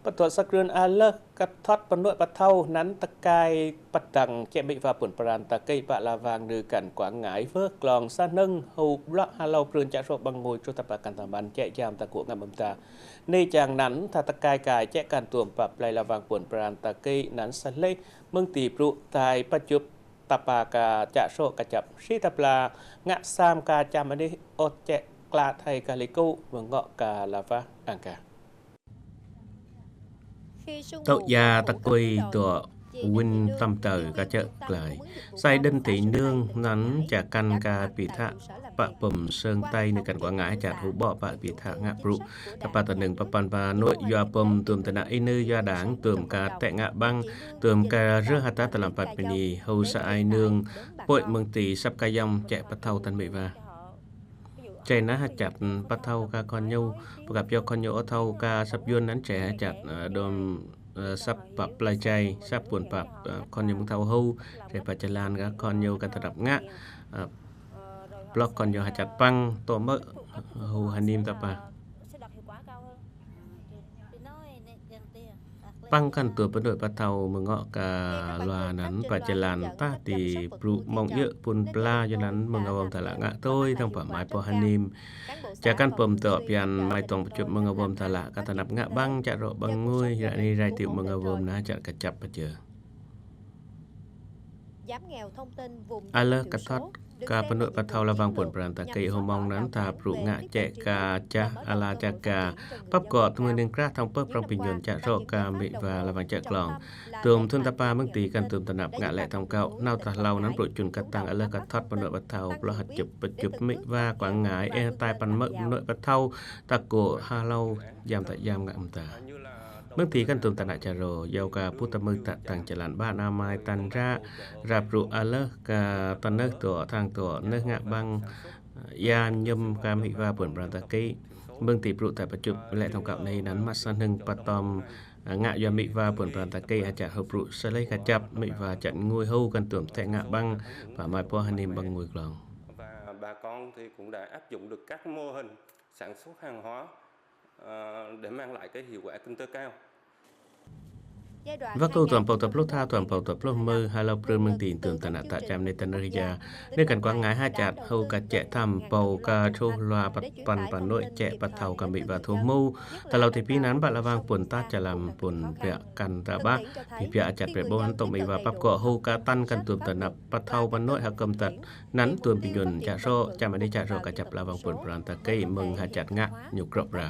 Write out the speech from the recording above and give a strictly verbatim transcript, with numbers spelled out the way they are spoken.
Pơtŭ săk rơn a lơh kơ thot pơnŭ pơthâo năn tơkai pơdăng chĕ mĭ wa pŭn pran ta kĭ pă la wang nư kăn kuang ngai wơh klong sa nơ̆ng hŭ blŏk halâo prơn chă srô̆ ƀăng ngui čô tơpă kăn tơmăn chĕ jam ta kŭ ngă mơm ta. Nê jang năn tha tơkai kai chĕ kăn tuôm pă plei la wang pŭn pran ta kĭ năn sa lêh mơ̆ng ti brŭ tai pơčŭp tơpă ka chă srô̆ kơjăp si tơpla ngă sam ka čăm anih ôh chĕ kla thai ka lê kŭ mơ̆ng ngŏ ka la wah ang ka. Tŏ ya tơkui dŏ win tăm tơ̆ ka čơ̆ klai. Sai đơn thị nương năn chă kăn ka pi thă pă pơm sơng tay nư kăn kuang ngai chăt hŭ ƀô̆ pă pi thă ngă brŭ. Tơpă tơnơ̆ng pơpăn pă nô̆ yua pơm tuôm tơnă i nư yua đang tuôm ka tĕ ngă ƀăng tuôm ka rơh hơtăt tơlăm păt pini hŭ sa ai nương pôih mơ̆ng ti săp ka yăm chĕ pơthâo tăn mĭ wa. Chĕ nă hă chăt pơthâo ka khon ñu, pơgăp yua khon ñu ôh thâo ka săp yuôn năn chĕ hă chăt, ơ, đôm, ơ, săp păp plei chai, săp pŭn păp, ơ, khon ñu mơ̆ng thâo hŭ, chĕ pă jơlan ka khon ñu kăn tơnăp ngă, ơ, blŏk khon ñu hă chăt păng, tŏ mơ̆, hŭ hơnim tơpă. Păng kăn tuôm pơnŭ pơthâo mơ̆ng ngŏ ka lua năn pă jơlan tah ti brŭ mông yơ̆ pŭn pla yua năn mơ̆ng awôm tơlă ngă tui tơ̆ng pă mai pô hơnim. Chă kăn pơm tŏ pian mai tŏng pơčŭp mơ̆ng awôm tơlă ka tơnăp ngă ƀăng chă rô̆ ƀăng ngui ră ni rai tiŭ mơ̆ng awôm nă chă kơjăp pơjơ̆. A lơh kơ thot ka pơnŭ pơthâo la wang pŭn pran ta kĭ hŭ mông năn tha brŭ ngă chĕ ka chah ala chă ka păp kŏ tơmưn ning krah thŏng pơh prŏng pi nhŭn chă srô̆ ka mĭ wa la wang chă klong. Tuôm thŭn tơpă mơ̆ng ti kăn tuôm tơnăp ngă lĕ thŏng kŏ nao tah hlâo năn brŭ čun kơtang a lơh kơ thot pơnŭ pơthâo ploh hă čŭp pơčŭp mĭ wa kuang ngai ê tai păn mơ̆ pơnŭ pơthâo ta kŏ halâo yam ta yam ngă mơm ta. Mơ̆ng ti kăn tuôm tơnă čă rô, yua ka pŭ tơmư̆ tă tăng jơlan ƀă nă mai tăn ră, ră brŭ a lơh ka tơnơh tŏ thang tŏ nơh ngă ƀăng, ya nhŭm ka mĭ wa pŭn pran ta kĭ. Mơ̆ng ti brŭ ta pơčŭp lĕ thŏng kŏ nê năn mă sa hnơ̆ng pơtŏm, ơ, ngă yua mĭ wa pŭn pran ta kĭ hă chăt hŭ brŭ sa lêh kơjăp mĭ wa chăt ngui hŭ kăn tuôm tĕ ngă ƀăng, pă mai pô hơnim ƀăng ngui klong. Và bà con thì cũng đã áp dụng được các mô hình sản xuất hàng hóa, ờ, để mang lại cái hiệu quả kinh tế cao. Wă kơ tuôm pâu tơpluh tha, tuôm pâu tơpluh mơ̆, halâo prưn mơ̆ng ti tuôm tơnă tă čăm nê tăn rơh ya. Nê kăn kuang ngai hă chăt, hŭ ka chĕ thăm pâu ka čô hlua păt păn pă nô̆ chĕ pơthâo ka mĭ wa thâo hmâo. Tơlâo ti pi năn ƀă la wang pŭn tat čă lăm pŭn piă kăn ta ƀă, pi piă a chăt pe ƀô̆ hăn tŏ mĭ wa păp kŏ hŭ ka tăn kăn tuôm tơnăp pơthâo pă nô̆ hă kơm tăt. Năn tuôm pi nhŭn chă srô̆, čăm anih chă srô̆ kơjăp la wang pŭn pran ta kĭ mơ̆ng hă chăt ngă ñu krŏp ra.